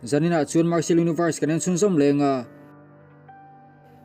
Zaninah chuan Martial Universe kan en chhunzawm leng a.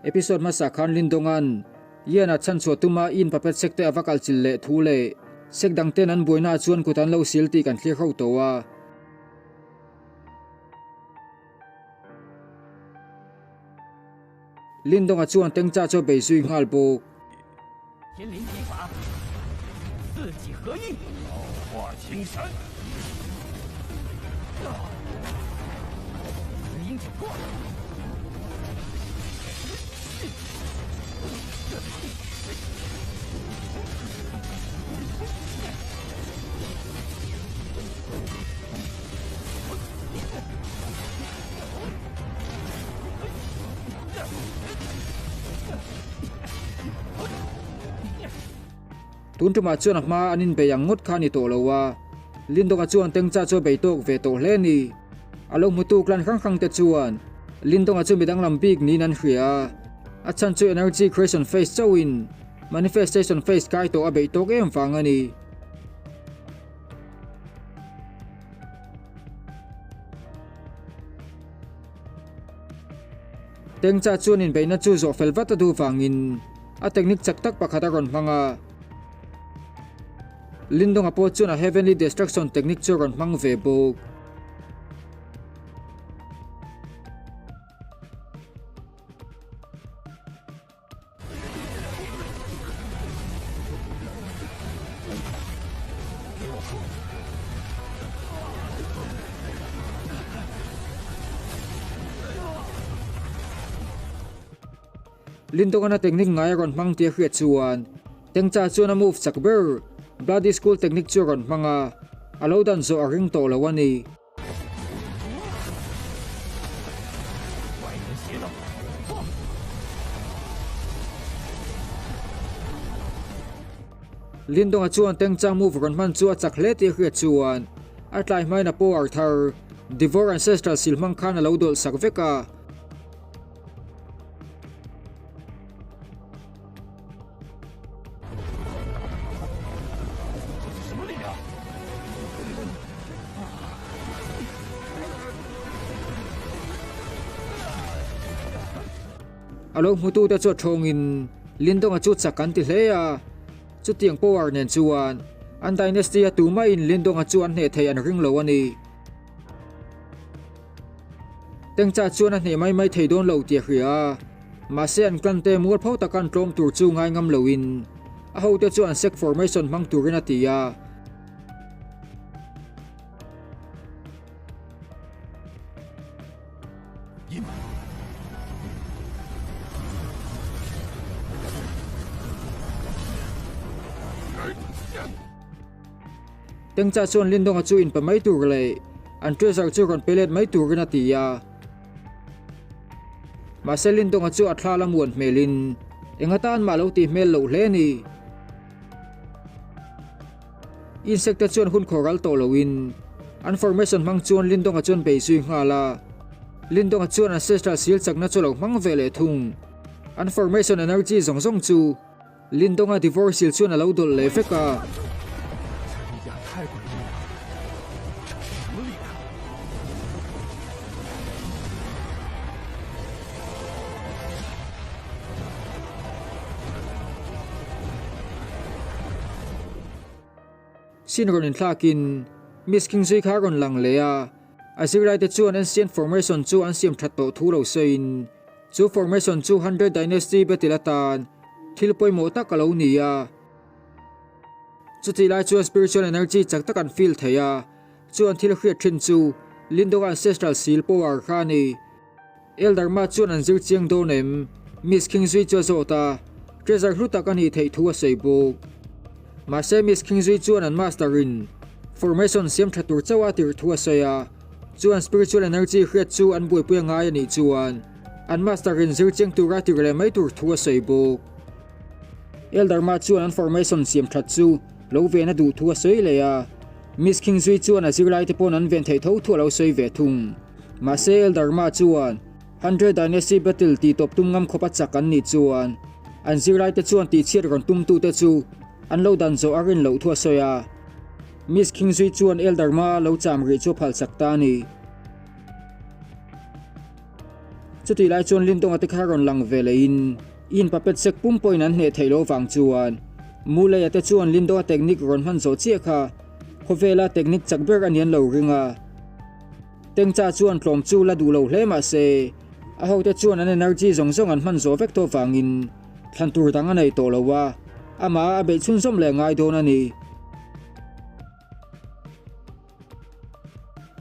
Episode hmasa khan Lindonga'n Ian-a chhanchhuah tuma in puppet sek te a va kalchilh leh thu leh sek dang ten an buainaah chuan kut an lo sil tih kan thlir ho tawh a. Lindonga chuan Tengcha chu a bei zui nghal bawk. Tun tumah chuan a hma an inbei ang ngawt kha a ni tawh lo a, Lindonga chuan Tengcha chu a bei tawk ve tawh hle a ni. A lo hmutu clan hrang hrang te chuan Lindonga chu midang lam bik niin an hria a, a chhan chu Energy Creation Phase chauhin Manifestation Phase kai tawh a beih tawk em vang a ni. Tengcha chuan inbeihna chu zawh fel vat a duh vangin a technique chak tak pakhat a rawn hmang a. Lindonga pawh chuan a Heavenly Destruction technique chu a rawn hmang ve bawk. Lindogana technique ngai a rawn hmang tih a hriat chuan Tengcha chuan a move chak ber Bloody School technique chu a rawn hmang a, a lo dan zawh a ring tawh lo a ni. Lindonga chuan Tengchang move rawn hman chu a chak hle tih a hriat chuan a tlai hmain a power thar Devour Ancestral sil hmang khan a lo dawlh sak vek a. A lo hmutute chu a thawngin Lindonga chu chak an ti hle a, chutiang power nen chuan an dynasty a tumahin Lindonga chu an hneh thei an ring lo a ni. Tengcha chuan a hneh mai mai thei dawn lo tih a hria a, mahse an clan te mualpho taka an tlawm tur chu ngai ngam loin a hote chu an sect formation hmang turin a ti a. Tengcha chuan Lindonga chu inpe mai tur leh an treasure chu rawn pe let mai turin a ti a. Mahse Lindonga chu a thla la muan hmelin eng atan mah lo tih hmel loh hle a ni. Insect te chuan hun khawh ral tawh loin an formation hmang chuan Lindonga chuan bei zui nghal a. Lindonga chuan ancestral seal chakna chu a lo hmang ve leh thung. An formation energy zawng zawng chu Lindonga divorce sil chuan a lo dawlh leh vek a. Sin rawn inthlakin Miss Kingzui kha a rawn lang leh a, a zirlaite chuan ancient formation chu an siam that tawh thu lo sawiin chu formation chu Hundred Dynasty battle atan thil pawimawh tak a lo ni a. Chutih lai chuan spiritual energy chak tak an feel thei a, chuan thil hriat thin chu Lindong ancestral seal power kha a ni. Elder Ma chuan an zir chiang dawn em? Miss Kingzui chu a zawt a, treasure hlu tak a nih theih thu a sawi bawk. Mahse Miss Kingzui chuan an master in formation siam tha tur chauh a tirh thu a sawi a, chuan spiritual energy hriat chu an buaipui a ngai a nih chuan an master in zir chiang tura tirh leh mai tur thu a sawi bawk. Elder Ma chuan an formation siam that chu lo ven a duh thu a sawi leh a, Miss Kingzui chuan a zirlai te pawn an ven theih tho thu a lo sawi ve thung. Mahse Elder Ma chuan Hundred Dynasty Battle tih tawp tum ngam khawp a chak an nih chuan an zirlaite chuan tihchhiat rawn tumtute chu an lo dan zawh a rin loh thu a sawi a. Miss Kingzui chuan Elder Ma lo cham rih chu a phalsak ta a ni. Chutih lai chuan Lindonga te kha rawn lang ve lehin Yin puppet sek pum pawhin an hneh theih loh vang chuan Muleia te chuan Lindonga technique rawn hman zawh chiah kha khawvela technique chak ber a ni an lo ring a. Tengcha chuan tlawm chu la duh lo hle mah se a hote chuan an energy zawng zawng an hman zawh vek tawh vangin thlan tur dang a nei tawh lo a, amah a beih chhunzawm leh ngai dawn a ni.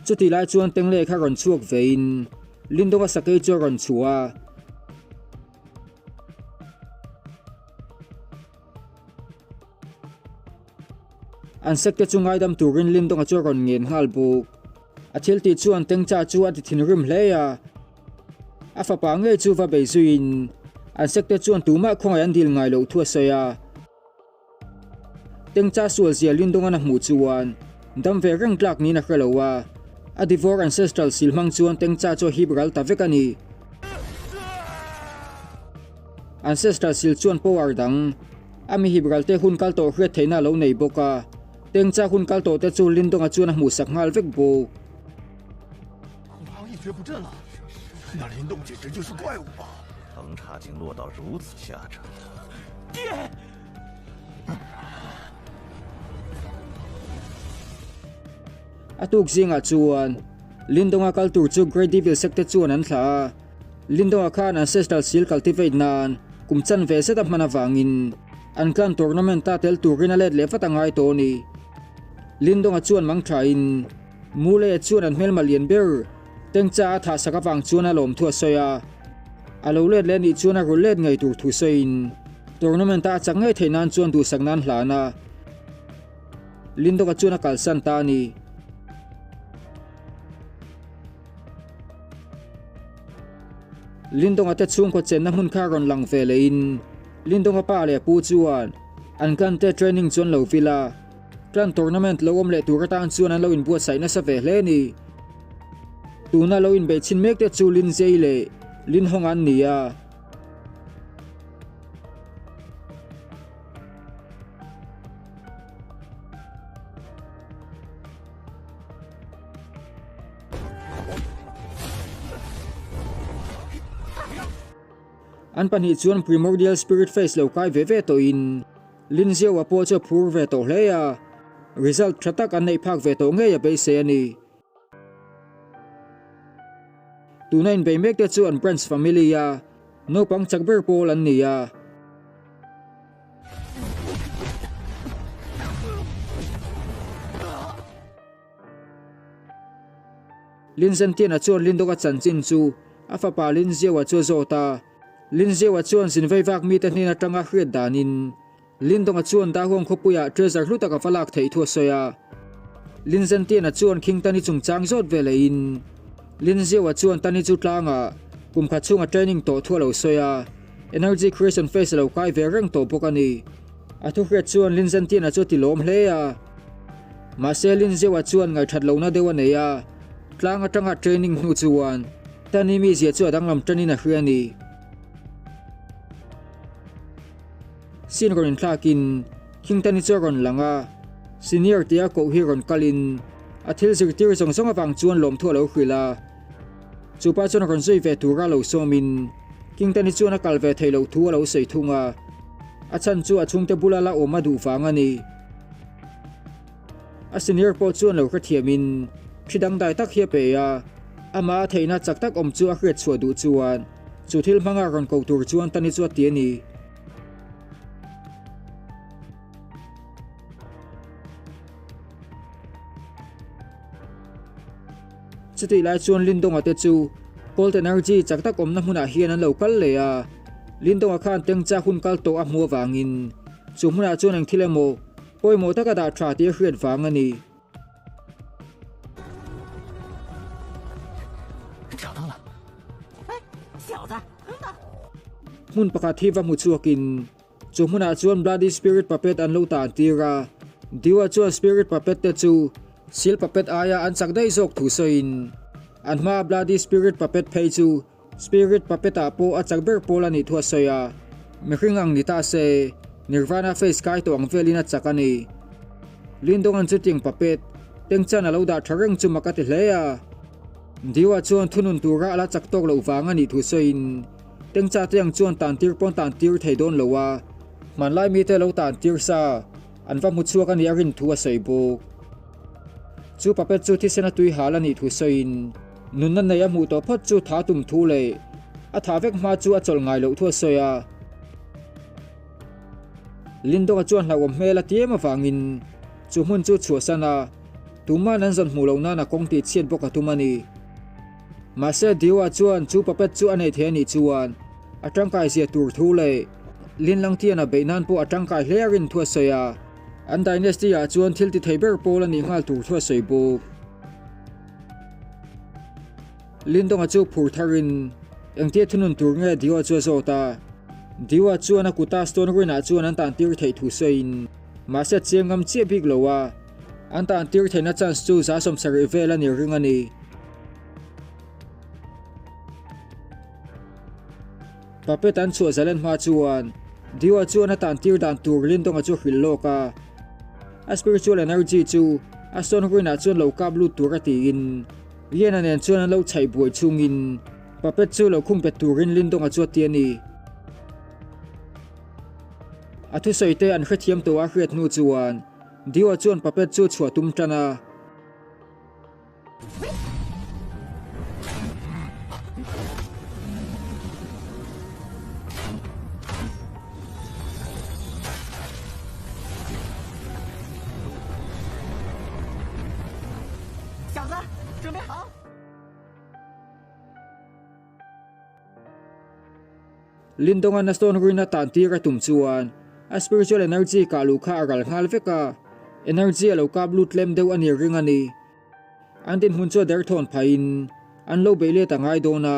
Chutih lai chuan Tengle kha rawn chhuak vein Lindonga sakei chu a rawn chhuah a. An sekte chu ngaidam turin Lindonga chu a rawn ngen nghal bawk. A thil tih chuan Tengcha chu a ti thinrim hle a. A fapa ngei chu va bei zuiin an sekte chuan tumah khawngaih an dil ngai loh thu a sawi a. Tengcha sual zia Lindongan a hmuh chuan dam ve reng tlak niin a hre lo a, a Devor Ancestral sil hmang chuan Tengcha chu a hip ral ta vek a ni. Ancestral sil chuan power dang a mi hip ral te hun kal tawh hriat theihna a lo nei bawk a, Tengcha hun kal tawh te chu Lindonga chuan a hmuhsak nghal vek bawk. A tuk zingah chuan Lindonga kal tur chu Great Devil Sekte chuan an thlah a. Lindonga khan Ancestral Seal cultivate nan kum chan ve zet a hman avangin an clan tournament a tel turin a let leh vat a ngai tawh a ni. Lindonga chuan mang thain Muleia chuan an hmelma lian ber Tengcha a thahsak avang chuan a lawmthu a sawi a, a lo let leh anih chuan a rawn let ngei tur thu sawiin tournament a a chak ngei theih nan chuan duhsak nan hlan a, Lindoka chuan a kalsan ta a ni. Lindonga te chhungkaw chenna hmun kha rawn lang ve lehin Lindonga pa leh pu chuan an clan te training chu an lo vil a. Clan tournament lo awm leh tur atan chuan an lo inbuatsaih nasa ve hle a ni. Tuna lo inbeih chhin mek te chu Lin Zei leh Lin Hong an ni a. An pahnih chuan Primordial Spirit Face lo kai ve ve tawhin Lin Ziaua pawh chu a phur ve tawh hle a, result tha tak an neih phak ve tawh ngei a beisei a ni. Tuna inbei mek te chu an branch family a naupang chak ber pawl an ni a. Lin Zentiana chuan Lindoka chanchin chu a fapa Lin Ziaua chu a zawt a. Lin Ziaua chuan zin vei vak mite hnen atanga hriat danin Lindonga chuan Dahuang khawpuiah treasure hlu tak a va lak theih thu a sawi a. Lin Zentiana chuan Khing Tani chungchang zawt ve lehin Lin Ziaua chuan Tani chu tlangah kum khat chhunga training tawh thu a lo sawi a, Energy Creation Phase a lo kai ve reng tawh bawk a ni. A thu hriat chuan Lin Zentiana chu a ti lawm hle a. Mahse Lin Ziaua chuan ngaihṭhat lohna deuh a nei a, tlang atanga training hnu chuan Tani mizia chu a danglam ṭanin a hria a ni. Sin rawn inthlakin King Tani chu a rawn lang a, Senior tia koh hi rawn kalin a thil zirtir zawng zawng avang chuan lawmthu a lo hrilh a. Chu pa chuan rawn zui ve tura lo sawmin King Tani chuan a kal ve theih loh thu a lo sawi thung a, a chhan chu a chhungte bula la awm a duh vang a ni. A senior pawh chuan lo hrethiamin thi dangdai tak hi a pe a, amah a theihna chak tak awm chu a hriat chhuah duh chuan chu thil hmanga rawn ko tur chuan Tani chu a ti a ni. Chutih lai chuan Lindonga te chu Cold Energy chak tak awmna hmunah hian an lo kal leh a, Lindonga khan Tengcha hun kal tawh a hmuh avangin chu hmunah chuan eng thil emaw Pawimawh taka dah tha tih a hriat vang a ni. Hmun pakhat hi va hmu chhuakin chu hmunah chuan Bloody Spirit Puppet an lo tan tir a. Diwa chuan Spirit Puppet te chu Seal Puppet aia an chak daih zawk thu sawiin an hmaa Bloody Spirit Puppet phei chu Spirit Puppet-ah pawh a chak ber pawl a nih thu a sawi a, mihring ang ni ta se, Nirvana face kai tawh ang velin a chak a ni. Lindong-a'n chutiang puppet, Tengchan a lo dah tha reng chu mak a ti hle a. Diwa chuan thunun tura a la chak tawk loh vang a nih thu sawiin Tengcha te ang chuan tan tir pawn tan tir thei dawn lo a, hmanlai mite lo tan tir sa an va hmu chhuak a nih a rin thu a sawi bawk. Chu puppet chu thisen a tui hal a nih thu sawiin nunna nei a hmuh tawh phawt chu tha tum thu leh a tha vek hma chu a chawlh ngai loh thu a sawi a. Lindonga chuan hlauhawm hmel a ti em avangin chu hmun chu chhuahsan a, tuma'n an zawn hmuh loh nan a kawng tih chhiat bawk a tum a ni. Mahse Diwa chuan chu puppet chu a nei thei a nih chuan a tangkai zia tur thu leh Linlangtiana beih nan pawh a tangkai hle a rin thu a sawi a, an dynasty ah chuan thil ti thei ber pawl a nih nghal tur thu a sawi bawk. Lindonga chu phur tharin engtia thunun tur nge Diwa chu a zawt a, Diwa chuan a kuta stone ruin ah chuan an tan tir theih thu sawiin mahse a chiang ngam chiah bik lo a, an tan tir theihna chance chu 70% vel a ni ring a ni. Puppet an chhuah zalen hma chuan Diwa chuan a tan tir dan tur Lindonga chu a hrilh lawk a, a spiritual energy chu a stone ruin ah chuan lo kap lut tur a tiin Liana nen chuan an lo chhaih buai chungin puppet chu lo khung bet turin Lindonga chu a ti a ni. A thusawi te an hrethiam tawh a hriat hnu chuan Diwa chuan puppet chu chhuah tum tan a. Lindonga na stone ruina tan tir a tum chuan a spiritual energy kah luh kha a ral nghal vek a, energy a lo kap lut tlem deuh a ni ring a ni. An dinhmun chu a derthawn phaiin an lo beih let a ngai dawn a.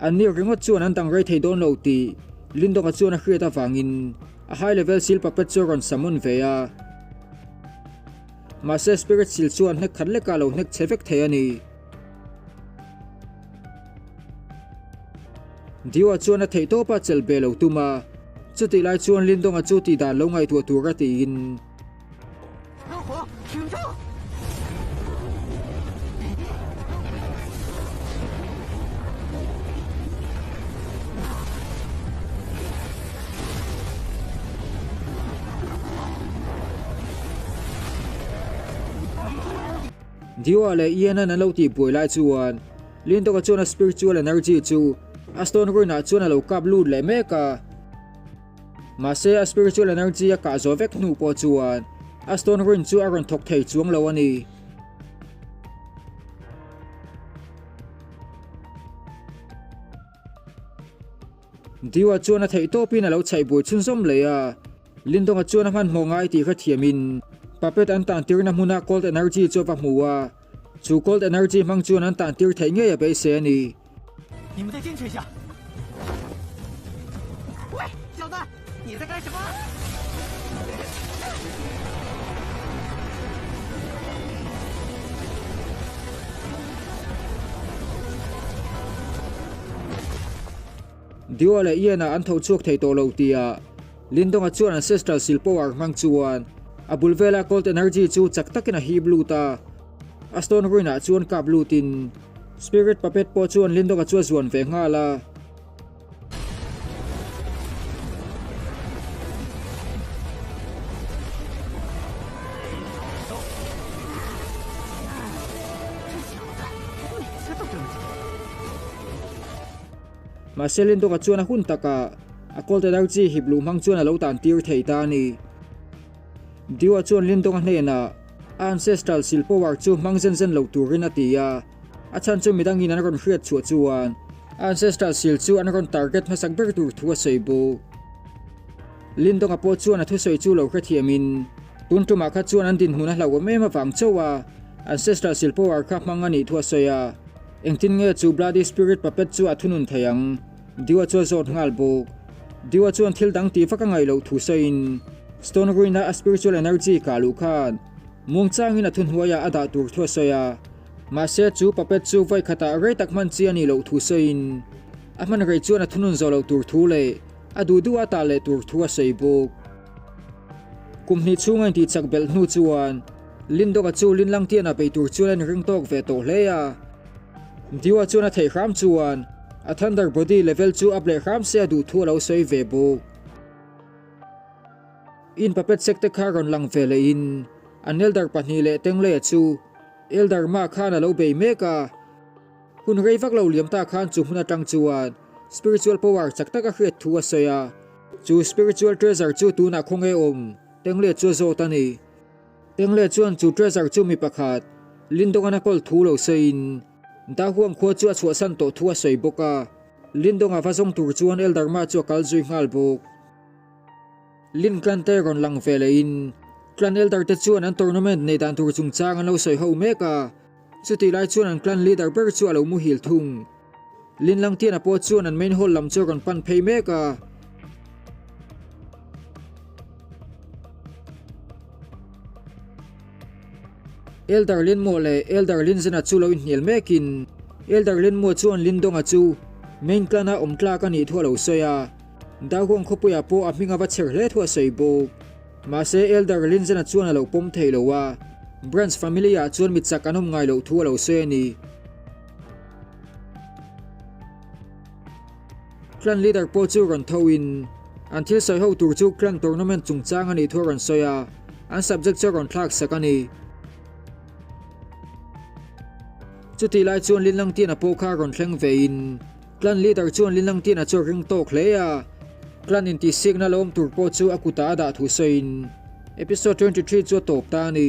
An ni ringawt chuan an dang rei thei dawn lo tih Lindonga chuan a hriat avangin a high level seal puppet chu a rawn summon ve a. Mahse spirit seal chuan hnek khat lekah a lo hnek che vek thei a ni. Diwa chuan a theih tawp a chelh be lo tum a, chutih lai chuan Lindonga chu tih dan lo ngaihtuah tur a tiin. Diwa leh Ian-an an lo tih buai lai chuan Lindog-a chuan a spiritual energy chu a stone ruin-ah chuan a lo kap lut leh mek a. Mahse a spiritual energy a kah zawh vek hnu pawh chuan a stone ruin chu a rawn thawk thei chuang lo a ni. Diwa chuan a theih tawpin a lo chhaih buai chhunzawm leh a. Lindonga chuan a hmanhmawh ngai tih hrethiamin puppet an tan tirna hmuna cold energy chu a va hmu a, chu cold energy hmang chuan an tan tir theih ngei a beisei a ni. Diwa leh Ian-ah an tho chhuak thei tawh lo tia Lindonga chuan Ancestral Seal Power hmang chuan a bul vela Cold Energy chu chak takin a hip lut a. A Stone Ruin-ah chuan kap lutin Spirit Puppet pawh chuan Lindonga chu a zuan ve nghal a. Mahse Lindonga chuan a hun takah a Cold Energy hip luh hmang chuan a lo tan tir thei ta a ni. Diwa chuan Lindonga hnenah a ancestral seal power chu hmang zen zen lo turin a ti a, a chhan chu midangin an rawn hriat chhuah chuan a ancestral seal chu an rawn target hmasak ber tur thu a sawi bawk. Lindonga pawh chuan a thusawi chu lo hrethiamin tun tumah kha chuan an dinhmun a hlauhawm em avang chauh a ancestral seal power kha hmang a nih thu a sawi a. Engtin nge chu Bloody Spirit puppet chu a thunun thei ang? Diwa chu a zawt nghal bawk. Diwa chuan thil dang tih vak a ngaih loh thu sawiin Stone Ruin-a a spiritual energy kah luh khan muangchangin a thuhnuaiah a dah tur thu a sawi a. Mahse chu puppet chu vawi khatah rei tak hman chi a nih loh thu sawiin. A hman rei chuan a thunun zawh loh tur thu leh a duh duh a tah leh tur thu a sawi bawk. Kum hnih chhunga intih chak belh hnu chuan Lindawka chu Linlangtiana bei tur chuan a inring tawk ve tawh hle a. Diwa chuan a theih hram chuan a Thunder Body level chu up leh hram se a duh thu a lo sawi ve bawk. In puppet sek te kha rawn lang ve leh in an Elder pahnih leh Tengleia chu Elder Ma khan a lo bei mek a. Hun rei vak lo liam ta khan chu hmun atang chuan spiritual power chak tak a hriat thu a sawi a. Chu spiritual treasure chu tunah khawnge awm Tengle chu a zawt a ni. Tengle chuan chu treasure chu mi pakhat Lindongan a kawl thu lo sawiin Dahuang khua chu a chhuahsan tawh thu a sawi bawk a. Lindonga va zawng tur chuan Elder Ma chu a kal zui nghal bawk. Lin clan te rawn lang ve lehin clan elder te chuan an tournament nei dan tur chungchang an lo sawi ho mek a, chutih lai chuan an clan leader ber chu a lo muhil thung. Lin Langtiana pawh chuan an main hall lam chu a rawn pan phei mek a. Elder Lin Mo leh Elder Lin Zena chu lo inhnial mekin Elder Lin Mo chuan Lin Donga chu main clan a awm tlak a nih thu a lo sawi a. Dahuang khawpuiah pawh a hming a va chher hle thu a sawi bawk. Mahse Elder Linzena chuan a lo pawm thei lo a, Branch family ah chuan mi chak an awm ngai loh thu a lo sawi a ni. Clan leader pawh chu rawn tho in an thil sawi ho tur chu clan tournament chungchang a nih thu a rawn sawi a, an subject chu a rawn thlak sak a ni. Chutih lai chuan Linlangtiana pawh kha rawn thleng ve in Clan leader chuan Linlangtiana chu a ring tawk hle a, clan intihsikna lo awm tur pawh chu a kutah a dah thu sawiin episode 23 chu a tawp ta a ni.